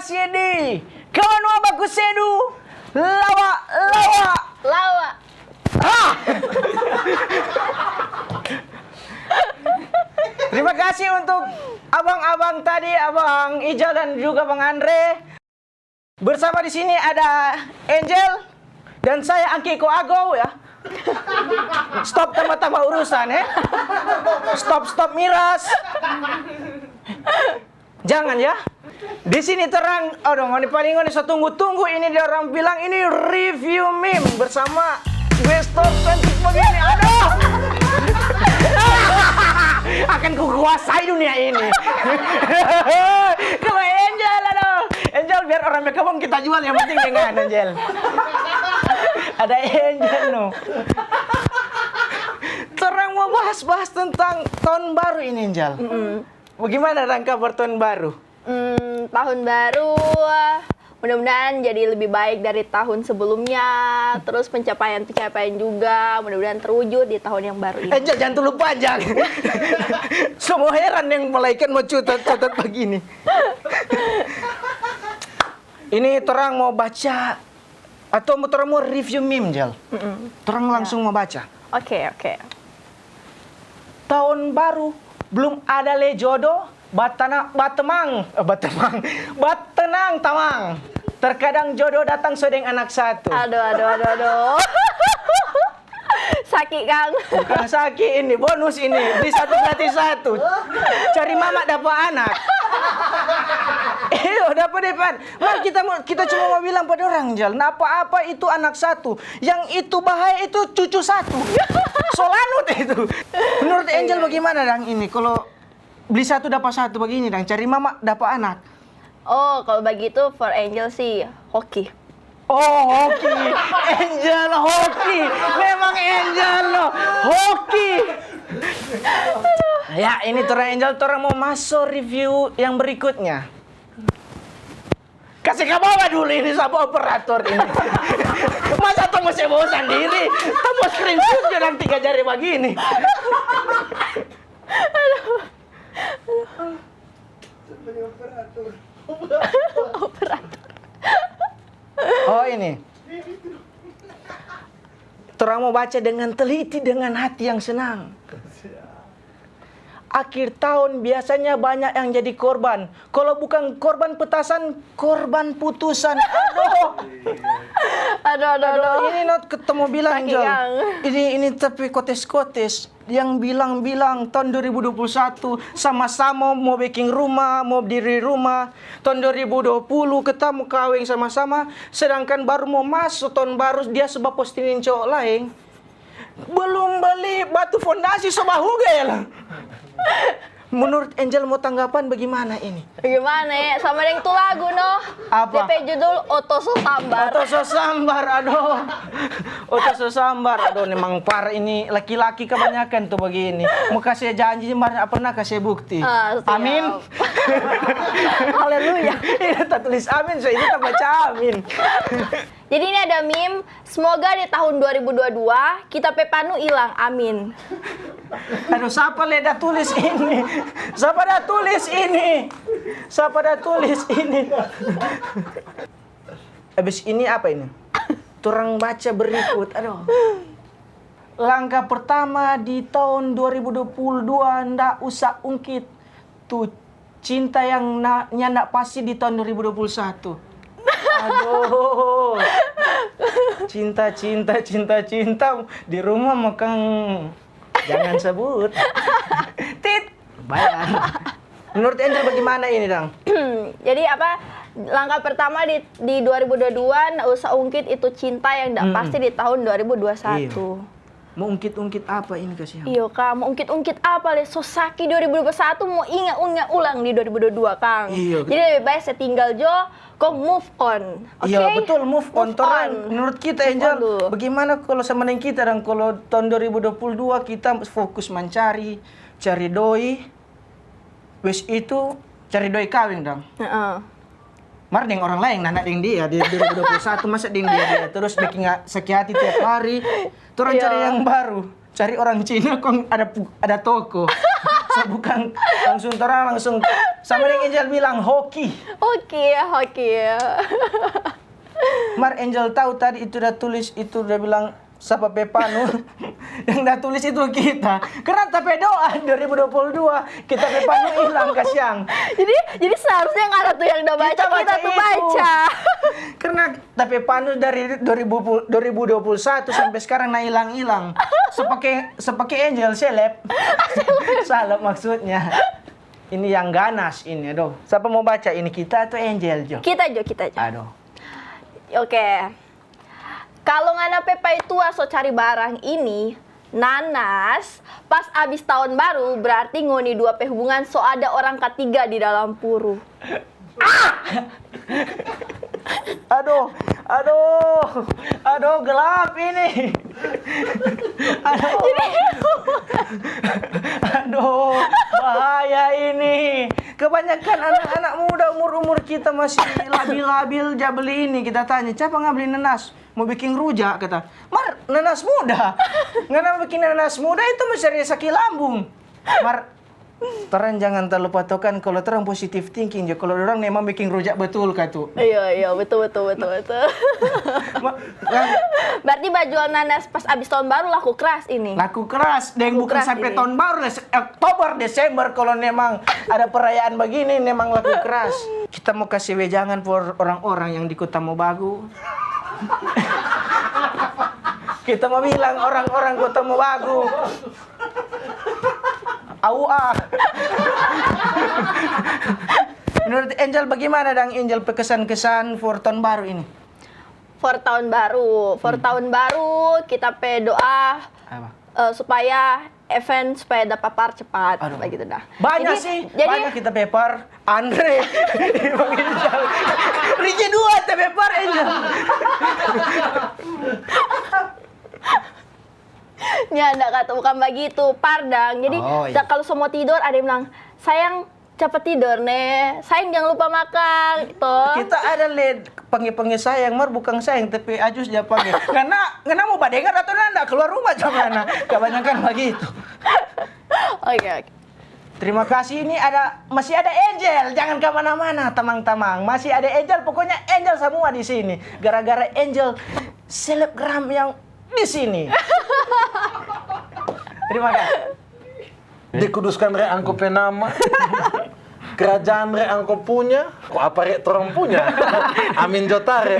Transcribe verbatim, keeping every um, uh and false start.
Sedi, kawan wa baku sedu, lawa, lawa. Lawa. Ah! Terima kasih untuk abang-abang tadi, Abang Ijal dan juga Bang Andre. Bersama di sini ada Angel dan saya Angki Ko Ago ya. Stop tambah-tambah urusan ya. Stop stop miras. Jangan ya. Di sini terang, aduh, ngoni paling ngoni so tunggu-tunggu ini dia orang bilang ini review meme bersama Westor cantik begini, aduh. Akan kukuasai dunia ini. Coba Angel, aduh. Angel biar orang Bekabong kita jual, yang penting dengan Angel. Ada Angel no. Terang mau bahas-bahas tentang tahun baru ini, Angel. Bagaimana dang kabar tahun baru? Hmm, tahun baru, ah, mudah-mudahan jadi lebih baik dari tahun sebelumnya. Terus pencapaian-pencapaian juga, mudah-mudahan terwujud di tahun yang baru ini. Eh, jangan terlalu panjang. Semua heran yang malaikat mau catat-catat begini. Ini terang mau baca atau mau terang mau review meme, Jal? Terang langsung mau baca. Oke, oke. Tahun baru, belum ada le jodoh, batana, batemang, eh, batemang, batenang tamang. Terkadang jodoh datang so deng anak satu. Aduh, aduh, aduh, aduh. Saki, Kang. Bukan saki ini, bonus ini. Beli satu gratis satu. Cari mama dapa anak. Iyo, dapa depan. Mar kita mau kita cuma mau bilang pada orang, Jal. Napa-apa itu anak satu. Yang itu bahaya itu cucu satu. Solanut itu. Menurut Angel bagaimana dang ini? Kalau beli satu dapa satu begini dang, cari mama dapa anak. Oh, kalau begitu for Angel sih hoki. Oh, hoki. Angel hoki. Memang Angel lo. Hoki. Ya, ini torang Angel, torang mau maso review yang berikutnya. Kasih ke bawah dulu ini sama operator ini. Masa tong mesti bawa sendiri? Tong mau screenshot jo dang tiga jari bagini. Operator. Oh, ini. Torang mau baca dengan teliti, dengan hati yang senang. Akhir tahun biasanya banyak yang jadi korban. Kalau bukan korban petasan, korban putusan. Aduh. Aduh, aduh, aduh. Aduh, ini not ketemu bilang, Sakit, Jol. Kang. Ini ini tapi kotes-kotes yang bilang-bilang tahun dua ribu dua puluh satu sama-sama mau bikin rumah, mau diri rumah. Tahun dua ribu dua puluh ketemu kaweng sama-sama, sedangkan baru mau masuk tahun baru dia sudah posting cowok lain. Belum beli batu fondasi so bahugel. Menurut Angel mau tanggapan bagaimana ini? Gimana ya? Sama deng tu lagu no. Apa? Depe judul Oto So Sambar. Oto so sambar, aduh. Oto so sambar, aduh, memang par ini laki-laki kebanyakan tuh begini. Mau kasih janji, mar pernah kasih bukti. Ah, siap. Amin. Haleluya. Ini tak tulis amin, so ini tak baca amin. Jadi ini ada meme, semoga di tahun dua ribu dua dua kita pe panu hilang. Amin. Aduh, siapa le da tulis ini? Siapa da tulis ini? Siapa da tulis ini? Habis ini apa ini? Torang baca berikut. Aduh. Langkah pertama di tahun dua ribu dua puluh dua ndak usah ungkit tu cinta yang na, nyanda pasti di tahun dua ribu dua puluh satu. Aduh. Cinta, cinta, cinta, cinta di rumah makang jangan sebut. Tit, bayar. Menurut Angel bagaimana ini, dang? Jadi apa, langkah pertama di di dua ribu dua dua ndak usah ungkit itu cinta yang ndak pasti di tahun dua ribu dua satu. Mau ungkit-ungkit apa ini, kasihan? Iyo, Kang, mau ungkit-ungkit apa le? So saki dua ribu dua puluh satu mau inga-inga ulang di dua ribu dua dua, Kang. Iyo. Jadi lebih baik setinggal jo, kong move on. Oke? Iya, betul, move on. Move Torang, on. Menurut kita, Move Angel, on dulu. Bagaimana kalau sama dengan kita, dan kalau tahun dua ribu dua puluh dua kita fokus mencari, cari doi, wes itu cari doi kaweng, dang. Heeh. Mar deng orang lain, nana deng dia, di dua ribu dua puluh satu masa deng dia, dia terus bikin nga-, sakit hati tiap hari. Torang Iya. Cari yang baru, cari orang Cina kong ada pu-, ada toko. Bukan langsung torang langsung sama deng Angel bilang hoki. Oke, oke. Mar Angel tahu tadi itu da tulis itu da bilang sapa pe panu yang da tulis itu kita. Karena ta pe doa dua ribu dua puluh dua kita pe panu hilang kasiang. Jadi jadi seharusnya nggak ada tuh yang udah baca Kita kita, baca tuh itu. Baca. Karena ta pe panu dari dua ribu, dua ribu dua puluh satu sampai sekarang na hilang-hilang. Sepake sepake Angel seleb. Salah maksudnya. Ini yang ganas ini, aduh. Siapa mau baca ini, kita atau Angel, Jo? Kita jo, kita jo. Aduh. Oke. Kalau ngana pe paitua so cari barang ini, nanas, pas abis tahun baru berarti ngoni dua pe hubungan so ada orang ketiga di dalam puru. Aduh, aduh, aduh gelap ini. Aduh. Aduh, bahaya ini. Kebanyakan anak-anak muda umur-umur kita masih labil-labil ja beli ini. Kita tanya, "Capa nggak beli nanas? Mau bikin rujak," kata. Mar, nanas muda. Ngana bikin nanas muda itu masih ada sakit lambung. Mar, torang jangan terlupa tokan kalau torang positive thinking jo. Kalau orang memang bikin rujak betul katu. Iya, iya, betul, betul, betul, betul. Ma- kan Berarti bajual nanas pas abis tahun baru laku keras ini. Laku keras, deng Laku bukan keras sampai ini. Tahun baru, Des- Oktober, Desember kalau memang ada perayaan begini memang laku keras. Kita mau kasih wejangan for orang-orang yang di Kota Mobagu. Kita mau bilang orang-orang Kota Mobagu. Au ah. Menurut Angel bagaimana dang Angel pe kesan-kesan for tahun baru ini? For tahun baru, for tahun baru kita pe doa Apa? eh, supaya event supaya dapat par cepat, Aduh. Begitu dah. Banyak Jadi- sih, jadi banyak kita pe par. Andre, Bang Rizal. Ricky dua te pe par Angel. Nyanda kata bukan begitu, par dang. Jadi Oh, iya. kalau so mo tidor ada yang bilang, "Sayang, cepat tidor ne. Sayang, jangan lupa makan." Gitu. Kita ada le pangge-pangge sayang, mar bukan sayang tapi ajus ja pangge. Ngana ngana mau badengar atau nanda keluar rumah jo ngana. Kebanyakan begitu. Oke, oke. Terima kasih, ini ada masih ada Angel, jangan kemana-mana tamang-tamang, masih ada Angel, pokoknya Angel semua di sini, gara-gara Angel selebgram yang di sini. Terima kasih. Dikuduskan re angko pe nama. Kerajaan re angko punya. Ko apa re torang punya. Amin jo tare.